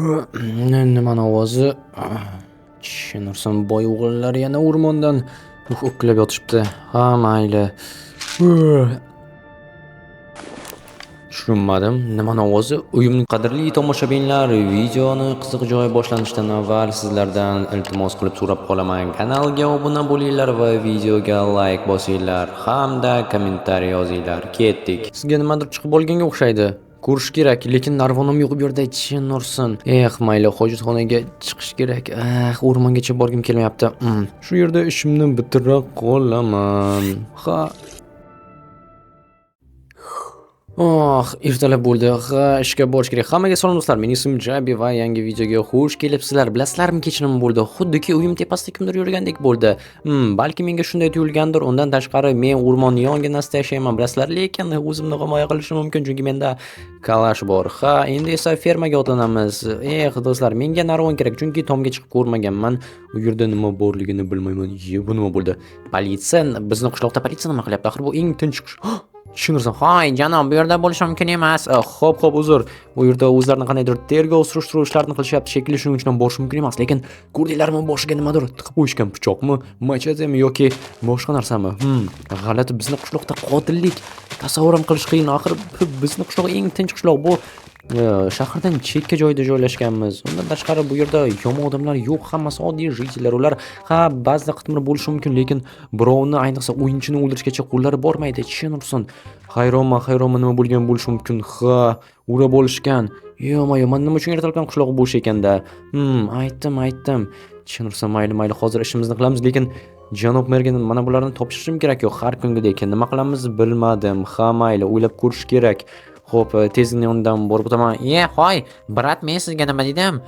Nimani ovozi? Tushunursan, boy o'g'illar yana o'rmondan o'kkalab yotishibdi. Ha, mayli. Tushunmadim. Nimani ovozi? Uyimning qadrli tomoshabinlar, videoni qiziq joyi boshlanishidan avval sizlardan iltimos qilib so'rab qolaman. Kanalga obuna bo'linglar va videoga like bosinglar hamda kommentariy yozinglar. Ketdik. Sizga nimadir chiqib olganga o'xshaydi. Ko'rish kerak, lekin narvonim yo'q bu yerda, chin ursin. Eh, mayli, hojatxonaga chiqish kerak. Ah, o'rmongacha borgim kelmayapti. Shu yerda ishimni bitira qolaman. Ha. Oh, ertalab bo'ldi. Ha, ishga borish kerak. Hammaga salom do'stlar. Mening ismim Jabi va yangi videoga xush kelibsizlar. Bilasizlarmi, kecha nima bo'ldi? Xuddiki uyim tepasida kimdir yurgandek bo'ldi. Balki menga shunday tuyulgandir. Undan tashqari men o'rmon yonginasida yashayman, bilasizlar, lekin o'zimni himoya qilishim mumkin, chunki menda kalash bor. Ha, endi esa fermaga otlanamiz. Eh, do'stlar, menga narvon kerak, chunki tomga chiqib ko'rmaganman. U yerda nima borligini bilmayman. Ye, bu nima bo'ldi? Politsiya, bizni qishloqda politsiya nima qilyapti? Axir bu eng tinch Tushunursan. Hoy, janob, bu yerda bo'lishi mumkin emas. Xo'p, xo'p, uzr. Bu yerda o'zlarini qandaydir tergov, surishtiruv ishlarini qilishyapti shekilli, shuning uchun ham borish mumkin emas. Lekin ko'rdinglarmi, boshiga nimadir tiqib qo'yishgan, pichoqmi, machetemi yoki boshqa narsami? G'alati, bizni qishloqda qotillik tasavvur ham qilish qiyin. Axir bizni qishloq eng tinch qishloq. Bu shahardan chekka joyda joylashganmiz. Undan tashqari bu yerda yomon odamlar yo'q, hammasi oddiy житель lar. Ular ha, ba'zida qitmir bo'lishi mumkin, lekin birovni, ayniqsa o'yinchini o'ldirishgacha qo'llari bormaydi. Chin ursin. Hayronman, hayronman, nima bo'lgan bo'lishi mumkin? Ha, urab olishgan. Ё-моё, man nima uchun ertalabdan qishloq bo'sh ekanda? Aytdim, aytdim. Chin ursin, mayli, mayli, hozir ishimizni qilamiz, lekin janob merga mana bularni topshirishim kerak yo'q har kungidek. Nima qilamiz bilmadim. Ha, mayli, o'ylab ko'rish kerak. Xo'p, tezgina yonidan borib o'taman. Ye, hoy, брат, men sizga nima dedim?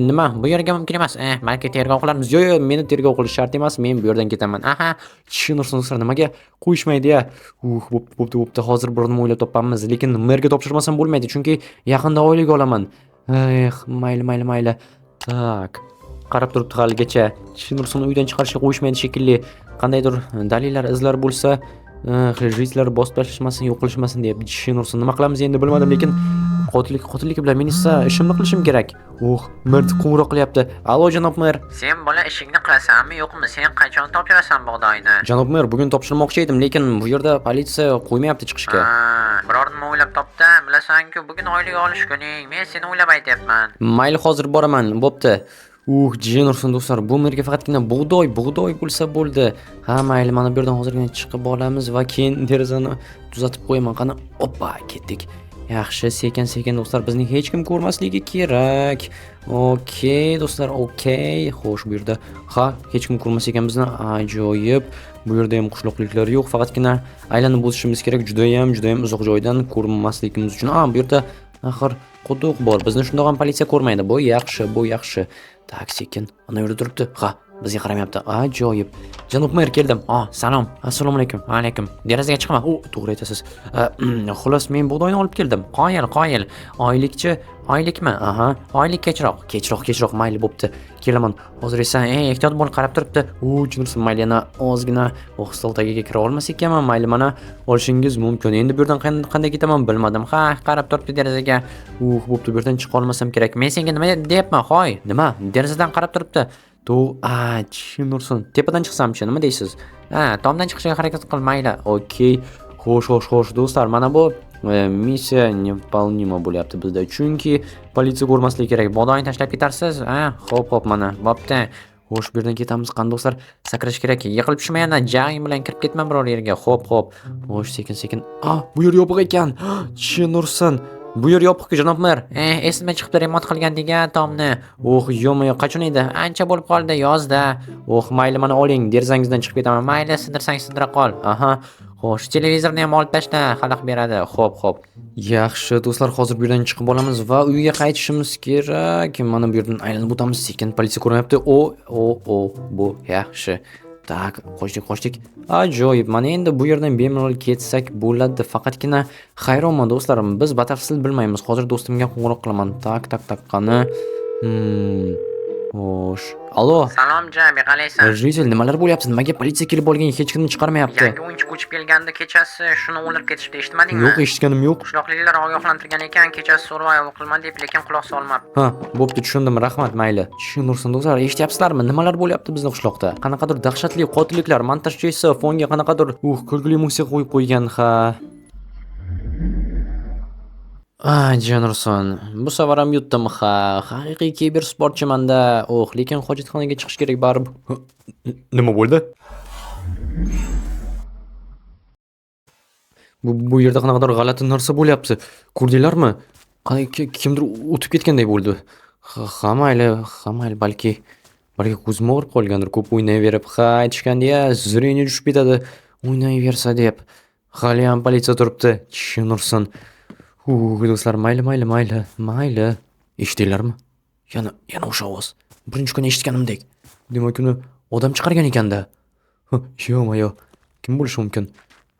Nima? Bu yerga mumkin emas. Balki tergov qilarmiz. Yo'q, yo'q, meni tergov qilish shart emas, men bu yerdan ketaman. Aha, chin ursin do'stlar, nimaga qo'yishmaydi ya? Uh, bo'pti, bo'pti, bo'pti. Hozir bir nima o'ylab topamiz, lekin merga topshirmasam bo'lmaydi, chunki yaqinda oylik olaman. Eh, mayli, mayli, mayli. Так. Qarab turibdi haligacha. Chin ursin, uydan chiqarishga qo'yishmaydi shekilli. Qandaydir dalillar, izlar bo'lsa, житель lar bosib tashlashmasin, yo'q qilishmasin deb. Chin ursin, nima qilamiz endi bilmadim, lekin qotillik qotillik bilan men esa ishimni qilishim kerak. Uh, mer qo'ng'iroq qilyapti. Allo, janob mer. Sen bola ishingni qilasanmi, yo'qmi? Sen qachon topshirasan bug'doyni? Janob mer, bugun topshirmoqchi edim, lekin bu yerda politsiya qo'ymayapti chiqishga. Ha, biror nima o'ylab topdim. Bilasan-ku, bugun oylik olish kuning. Men seni o'ylab aytyapman. Mayli, hozir boraman. Bo'pti. Uh, jin ursin do'stlar, bu merga faqatgina bug'doy, bug'doy bo'lsa bo'ldi. Ha, mayli, mana bu yerdan hozirgina chiqib olamiz va keyin derazani tuzatib qo'yaman. Qani, oppa, ketdik. Yaxshi, sekin sekin do'stlar, bizni hech kim ko'rmasligi kerak. Okey, do'stlar, okey. Xo'sh, bu yerda ha, hech kim ko'rmas ekan bizni. Ajoyib. Bu yerda ham qishloqliklar yo'q, faqatgina aylanib o'tishimiz kerak. Juda ham, juda ham uzoq joydan ko'rinmasligimiz uchun. A, bu yerda axir quduq bor. Bizni shundoq ham politsiya ko'rmaydi. Bu yaxshi, bu yaxshi. Так, sekin. Ana yerda turibdi. Ha, bizga qaramayapti. Ajoyib. Janob mer, keldim. Oh, salom. Assalomu alaykum. Va alaykum. Derazaga chiqma. O, to'g'ri aytasiz. Xullas, men bug'doyni olib keldim. Qoyil, qoyil. Oylikchi? Oylikmi? Aha. Oylik kechroq. Kechroq, kechroq, mayli, bo'pti. Kelaman. Hozir esa, Ey, ehtiyot bo'l, qarab turibdi. U, tushunursin, mayli, yana ozgina oh, stol tagiga kira olmas ekanman. Mayli, mana olishingiz mumkin. Endi bu yerdan qanday ketaman bilmadim. Ha, qarab turibdi derazaga. Uh, bo'pti, bu yerdan chiqa olmasam kerak. Men senga nima deyapman, hoy? Nima? Derazadan qarab turibdi. A, tushunursin. Tepadan chiqsamchi, nima deysiz? Ha, tomdan chiqishga harakat qil, mayli. Okey. Xo'sh, xo'sh, xo'sh, do'stlar, mana bu missiya невыполнима bo'lyapti bizda, chunki politsiya ko'rmasligi kerak. Bug'doyni tashlab ketarsiz? Ha, Xo'p, xo'p, mana. Bo'pti. Xo'sh, bu yerdan ketamiz. Qani do'stlar, Sakrash kerak. Yiqilib tushma yana, jag'ing bilan kirib ketma biror yerga. Xo'p, xo'p. Xo'sh, sekin, sekin. Ah, bu yer yopiq ekan. Chin ursin. Bu yer yopiq, janob mer. Eh, esimdan chiqibdi, remont qilgan degan tomni. Oh, ё-моё, qachon edi? Ancha bo'lib qoldi, yozda. Oh, mayli, mana oling, derazangizdan chiqib ketaman. Mayli, sindirsang sindira qol. Aha. Xo'sh, Televizorni ham olib tashla, xalaq beradi. Xo'p, xo'p. Yaxshi, do'stlar, hozir bu yerdan chiqib olamiz va uyga qaytishimiz kerak. Mana bu yerdan aylanib o'tamiz, sekin, politsiya ko'rmayapti. O, o, o, bu yaxshi. Так, qochdik, qochdik. Ajoyib. Mana endi bu yerdan bemalol ketsak bo'ladi. Faqatgina hayronman do'stlarim, biz batafsil bilmaymiz. Hozir do'stimga qo'ng'iroq qilaman. Так, так, так, qani. Xo'sh. Allo. Salom, Jabi, qalaysan? Житель, nimalar bo'lyapti? Nimaga politsiya kelib olgan, hech kimni chiqarmayapti? Yangi o'yinchi ko'chib kelgandi kechasi, shuni o'ldirib ketishdi, eshitmadingmi? Yo'q, eshitganim yo'q. Qishloqliklar ogohlantirgan ekan, kechasi so'rvay qilma deb, lekin quloq solmabdi. Ha, bo'pti, tushundim, rahmat, mayli. Tushunursin do'stlar, eshityapsizlarmi? Nimalar bo'lyapti bizni qishloqda? Qanaqadir dahshatli qotilliklar, montajchi esa fonga qanaqadir kulgili musiqa qo'yib qo'ygan, ha. Ah, Jennerson, bu safar ham yutdim, ha. Haqiqiy kibersportchimanda. Oh, lekin hojatxonaga chiqish kerak baribir. Nima bo'ldi? Bu yerda qanaqadir g'alati narsa bo'lyapti. Ko'rdinglarmi? Qani kimdir o'tib ketganday bo'ldi. Ha, mayli, ha, mayli, balki ko'zim og'rib qolgandir ko'p o'ynayverib. Ha, aytishganda, зрение tushib ketadi o'ynayversa deb. Hali ham politsiya turibdi. Tushunursin. Do'stlar, mayli, mayli, mayli, mayli. Eshitdinglarmi? Yana o'sha ovoz. Birinchi kuni eshitganimdek. Demak, uni odam chiqargan ekanda. Yo-moyo, kim bo'lishi mumkin?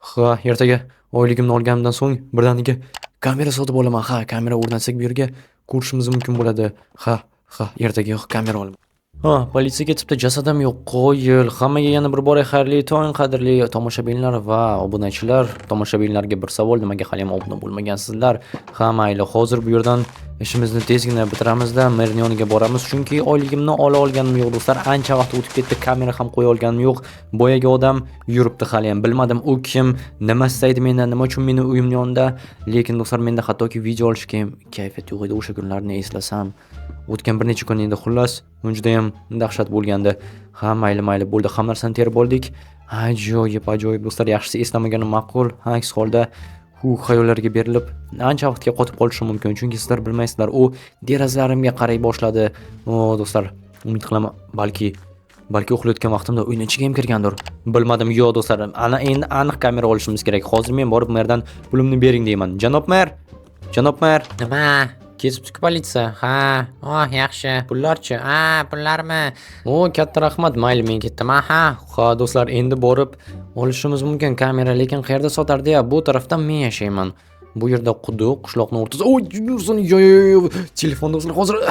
Ha, ertaga oyligimni olganimdan so'ng birdaniga kamera sotib olaman. Ha, kamera o'rnatsak bu yerga ko'rishimiz mumkin bo'ladi. Ha, ha, ertaga kamera olaman. Ha, politsiya ketibdi, jasadim yo'q. Qo'yil. Hammaga yana bir bora xayrli tong, qadrli tomoshabinlar va obunachilar. Tomoshabinlarga bir savol, nimaga hali ham obuna bo'lmagansizlar? Ha, mayli, hozir bu yerdan ishimizni tezgina bitiramizda, merning yoniga boramiz, chunki oyligimni ola olganim yo'q do'stlar. Ancha vaqt o'tib ketdi, kamera ham qo'ya olganim yo'q. Boyagi odam yuribdi hali ham. Bilmadim u kim, nima istaydi mendan, nima uchun meni uyimning yonida. Lekin do'stlar, menda hattoki video olishga ham kayfiyat yo'q edi o'sha kunlarni eslasam. O'tgan bir necha kun endi, xullas, juda ham dahshat bo'lgandi. Ha, mayli, mayli, bo'ldi, hamma narsani terib oldik. Ajoyib, ajoyib do'stlar, yaxshisi eslamaganim ma'qul. Aks holda xayollarga berilib ancha vaqtga qotib qolishim mumkin, chunki sizlar bilmaysizlar, u derazalarimga qaray boshladi. O do'stlar, umid qilaman, balki uxlayotgan vaqtimda uyning ichiga ham kirgandir. Bilmadim, yo'q do'stlar, ana endi aniq kamera olishimiz kerak. Hozir men borib merdan pulimni bering deyman. Janob mer, janob mer. Nima? Ketibdi-ku politsiya. Ha, oh, yaxshi. Pullarchi? Ha, pullarmi? O, katta rahmat, mayli, men ketdim. Aha. Ha, do'stlar, endi borib olishimiz mumkin kamera, lekin qayerda sotardi-ya? Bu tarafdan men yashayman. Bu yerda quduq, qishloqning o'rtasida. Oy, yursin, yo, yo, yo, yo. Telefon do'stlar, hozir.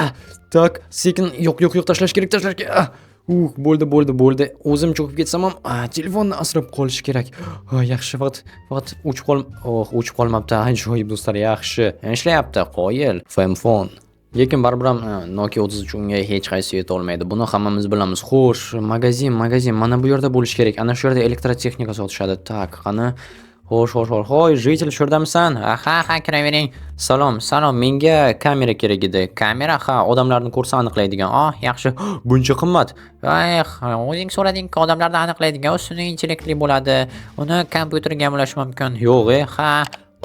Tak, sekin, yo'q, yo'q, yo'q, tashlash kerak, tashlash kerak. Bo'ldi, bo'ldi, bo'ldi. O'zim cho'kib ketsam ham, telefonni asrab qolish kerak. Ha, yaxshi, faqat o'chib qol, oh, o'chib qolmabdi. Ajoyib do'stlar, yaxshi. Ishlayapti, qoyil. Femfon. Lekin baribir ham Nokia 33 unga hech qaysi yeta olmaydi. Buni hammamiz bilamiz. Xo'sh, magazin, magazin mana bu yerda bo'lish kerak. Ana shu yerda elektrotexnika sotishadi. Tak, qani. Xo'sh, xo'sh, xo'sh. Hoy, житель, shu yerdamisan? Ha, ha, kiravering. Salom, salom, menga kamera kerak edi. Kamera, ha, odamlarni ko'rsa aniqlaydigan. Oh, yaxshi. Buncha qimmat. Eh, o'zing so'rading-ku, odamlarni aniqlaydigan, u sun'iy intellektli bo'ladi. Uni kompyuterga ulash mumkin. Yo'q, ha.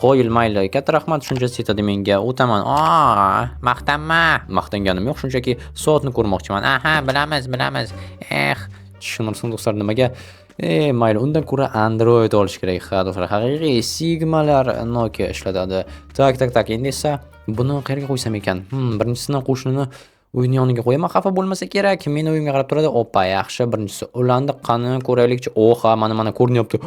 Qoyil, mayli. Katta rahmat, shunchasi yetadi menga. O'taman. Oh, maqtanma. Maqtanganim yo'q, shunchaki soatni ko'rmoqchiman. Aha, bilamiz, bilamiz. Eh, tushunursin do'stlar, nimaga? Mayli, undan ko'ra Android olish kerak. Ha, do'stlar, haqiqiy Sigmalar Nokia ishlatadi. Tak, tak, tak. Endi esa buni qayerga qo'ysam ekan? Birinchisini qo'shnini uyning yoniga qo'yaman, xafa bo'lmasa kerak. Meni uyimga qarab turadi. Oppa, yaxshi, birinchisi ulandi. Qani ko'raylikchi. Oha, mana, mana ko'rinyapti.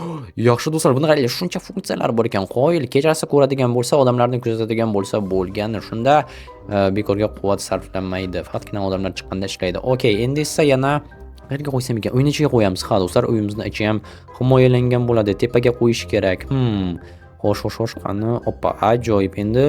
Yaxshi do'stlar, buni qaranglar, shuncha funksiyalar bor ekan. Qoyil, kechasi ko'radigan bo'lsa, odamlarni kuzatadigan bo'lsa bo'lgani. Shunda bekorga quvvat sarflanmaydi. Faqatgina odamlar chiqqanda ishlaydi. Okey, endi esa yana qayerga qo'ysam ekan? Uyning ichiga qo'yamiz. Ha, do'stlar, uyimizni ichi ham himoyalangan bo'ladi. Tepaga qo'yish kerak. Xo'sh, xo'sh, xo'sh, qani, oppa, ajoyib. Endi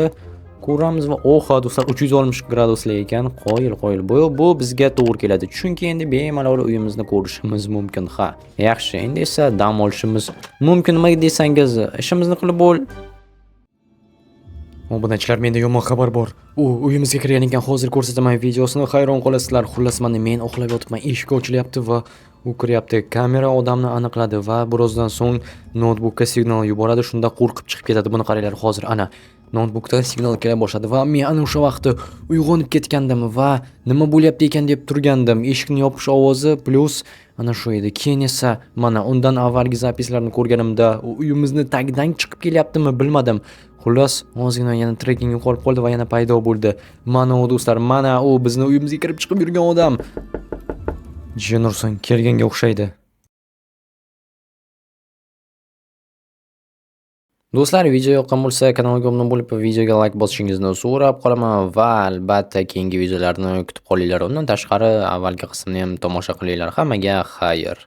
ko'ramiz va oha, do'stlar, 360 gradusli ekan. Qoyil, qoyil. Bu bizga to'g'ri keladi. Chunki endi bemalol uyimizni ko'rishimiz mumkin. Ha, yaxshi. Endi esa dam olishimiz mumkin. Nima desangiz, ishimizni qilib bo'l. Obunachilar, menda yomon xabar bor. U uyimizga kirgan ekan, hozir ko'rsataman videosini, hayron qolasizlar. Xullas, mana men uxlab yotibman, eshik ochilyapti va u kiryapti. Kamera odamni aniqladi va birozdan so'ng noutbukka signal yuboradi. Shunda qo'rqib chiqib ketadi. Buni qaranglar, hozir ana noutbukdan signal kela boshladi va men ana o'sha vaqtda uyg'onib ketgandim va nima bo'lyapti ekan deb turgandim. Eshikni yopish ovozi plus ana shu edi. Keyin esa mana undan avvalgi zapislarni ko'rganimda u uyimizni tagidan chiqib kelyaptimi bilmadim. Xullas, ozgina yana tracking yo'qolib qoldi va yana paydo bo'ldi. Mana u do'stlar, mana u bizni uyimizga kirib chiqib yurgan odam. Jenurson kelganga o'xshaydi. Do'stlar, video yoqqan bo'lsa, kanalga obuna bo'lib, videoga like bosishingizni so'rab qolaman va albatta keyingi videolarni kutib qolinglar. Undan tashqari avvalgi qismni ham tomosha qilinglar. Hammaga xayr.